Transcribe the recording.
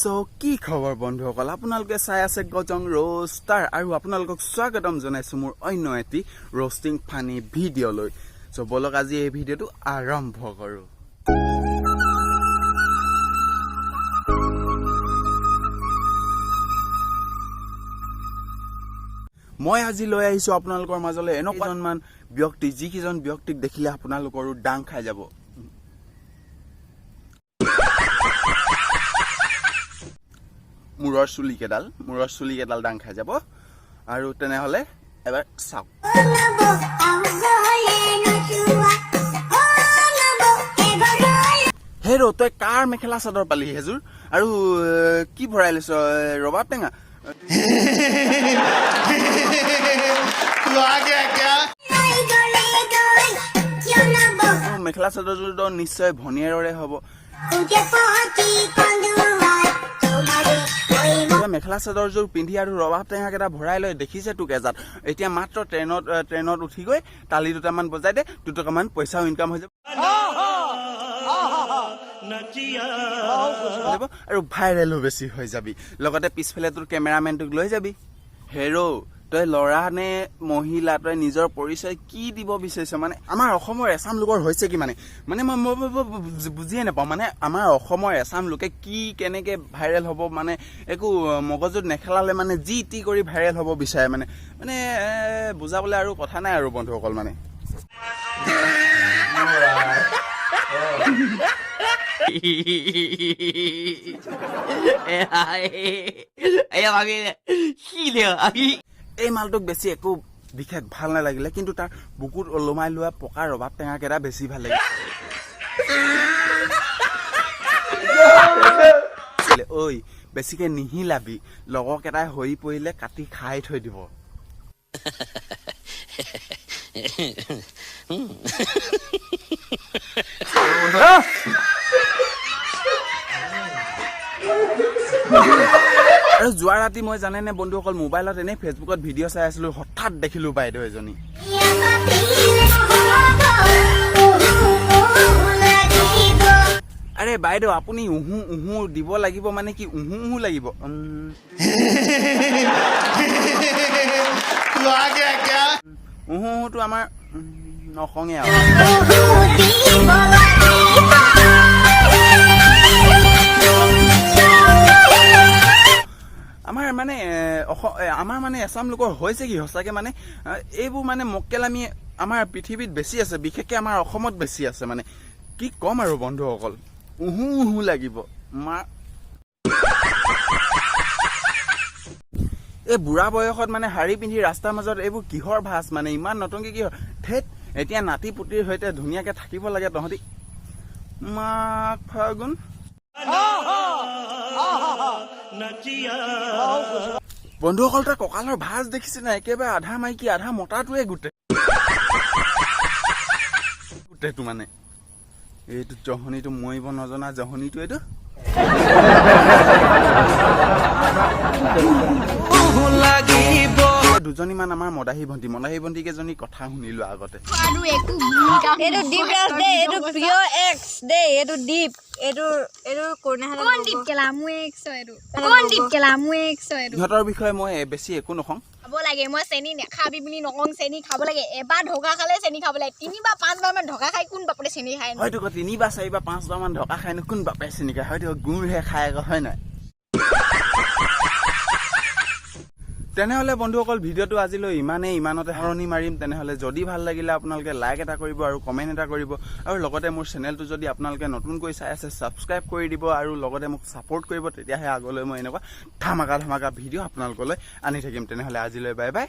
চ' কি খবৰ বন্ধুসকল? আপোনালোকে চাই আছে গজং ৰ'ষ্টাৰ আৰু আপোনালোকক স্বাগতম জনাইছোঁ মোৰ অন্য এটি ৰ'ষ্টিং ফানি ভিডিঅ'লৈ। চ' ব'লক, আজি এই ভিডিঅ'টো আৰম্ভ কৰোঁ। মই আজি লৈ আহিছোঁ আপোনালোকৰ মাজলৈ এনেকুৱা এজনমান ব্যক্তি, যিকেইজন ব্যক্তিক দেখিলে আপোনালোকৰো দাং খাই যাব। মূৰৰ চুলিকেইডাল দাং খাই যাব। আৰু তেনেহ'লে এবাৰ চাওক। হেৰ, তই কাৰ মেখেলা চাদৰ পালি সেইযোৰ? আৰু কি ভৰাই লৈছ, ৰবাব টেঙা? तू आ गया क्या? মেখেলা চাদৰযোৰতো নিশ্চয় ভনীয়েৰৰে হ'ব। তই মেখেলা চাদৰযোৰ পিন্ধি আৰু ৰবাব টেঙাকেইটা ভৰাই লৈ দেখিছে তোক এজাত। এতিয়া মাত্ৰ ট্ৰেইনত উঠি গৈ তালি দুটামান বজাই দে, 2 টকামান পইচাও ইনকাম হৈ যাব আৰু ভাইৰেলো বেছি হৈ যাবি। লগতে পিছফালে তোৰ কেমেৰামেনটোক লৈ যাবি। হেৰ', তই ল'ৰা নে মহিলা? তই নিজৰ পৰিচয় কি দিব বিচাৰিছ? মানে আমাৰ অসমৰ এচাম লোকৰ হৈছে কি, মানে মানে মই বুজিয়ে নাপাওঁ। মানে আমাৰ অসমৰ এচাম লোকে কি কেনেকে ভাইৰেল হ'ব, মানে একো মগজুত নেখেলালে, মানে যি টি কৰি ভাইৰেল হ'ব বিচাৰে। মানে মানে বুজাবলৈ আৰু কথা নাই আৰু বন্ধুসকল। মানে এই মালটোক বেছি একো বিশেষ ভাল নালাগিলে, কিন্তু তাৰ বুকুত ওলোমাই লোৱা পকা ৰবাব টেঙাকেইটা বেছি ভাল লাগিলে। ঐ, বেছিকে নিহিলাবি, লগৰকেইটাই সৰি পৰিলে কাটি খাই থৈ দিব। আৰু যোৱা ৰাতি মই, জানেনে বন্ধুসকল, মোবাইলত এনেই ফেচবুকত ভিডিঅ' চাই আছিলো। হঠাৎ দেখিলো বাইদেউ এজনী। আৰে বাইদেউ, আপুনি উহু উহু দিব লাগিব, মানে কি উহু উহু লাগিব? तू आ गया क्या? উহু উহুটো আমাৰ নখঙে আৰু। আমাৰ মানে আমাৰ মানে এচাম লোকৰ হৈছে কি সঁচাকে, মানে এইবোৰ মানে মক্কেলামি আমাৰ পৃথিৱীত বেছি আছে, বিশেষকে আমাৰ অসমত বেছি আছে। মানে কি ক'ম আৰু বন্ধুসকল, উহু উহু লাগিব মা। এই বুঢ়া বয়সত মানে শাৰী পিন্ধি ৰাস্তাৰ মাজত এইবোৰ কিহৰ ভাজ? মানে ইমান নতুনকে কি ধেত, এতিয়া নাতি পুতিৰ সৈতে ধুনীয়াকে থাকিব লাগে তহঁতি। মাক ফাগুন। বন্ধুসকল, তই কঁকালৰ ভাজ দেখিছে নাই? একেবাৰে আধা মাইকী আধা মতাটোৱে গোটেইটো। মানে এইটো জহনীটো, মৰিব নজনা জহনীটো এইটো। দুজনীমান আমাৰ মদাহী ভণ্টি কেইজনী কথা শুনিলো আগতে। আৰু একো ভূমিকা। এইটো দীপ ৰাজ দেই, এইটো প্ৰিয় এক্স দেই, এইটো দীপ, এইটো কৰুণা। কোন দীপ কেলা? মোৰ এক্স হয় এইটো। কোন দীপ কেলা? মোৰ এক্স হয় এইটো। ইহঁতৰ বিষয়ে মই বেছি একো নকওঁ। খাব লাগে, মই চেনি নেখাবি বুলি নকওঁ। চেনি খাব লাগে। এবাৰ ঢকা খালে চেনি খাব লাগে। তিনিবাৰ পাঁচবাৰ মান ঢকা খাই কোন বাপৰে চেনি খায়? হয়তো আকৌ তিনিবাৰ চাৰিবাৰ পাঁচবাৰ মান ঢকা খাইনো কোন বাপে চেনি খায়? হয়তো গুড়হে খায় আকৌ, হয় নাই? তেনেহ'লে বন্ধুসকল, ভিডিঅ'টো আজিলৈ ইমানেই, ইমানতে সামৰণি মাৰিম। তেনেহ'লে যদি ভাল লাগিলে আপোনালোকে লাইক এটা কৰিব আৰু কমেণ্ট এটা কৰিব আৰু লগতে মোৰ চেনেলটো যদি আপোনালোকে নতুনকৈ চাই আছে, ছাবস্ক্ৰাইব কৰি দিব আৰু লগতে মোক ছাপোৰ্ট কৰিব। তেতিয়াহে আগলৈ মই এনেকুৱা ধামাকা ধামাকা ভিডিঅ' আপোনালোকলৈ আনি থাকিম। তেনেহ'লে আজিলৈ বাই বাই।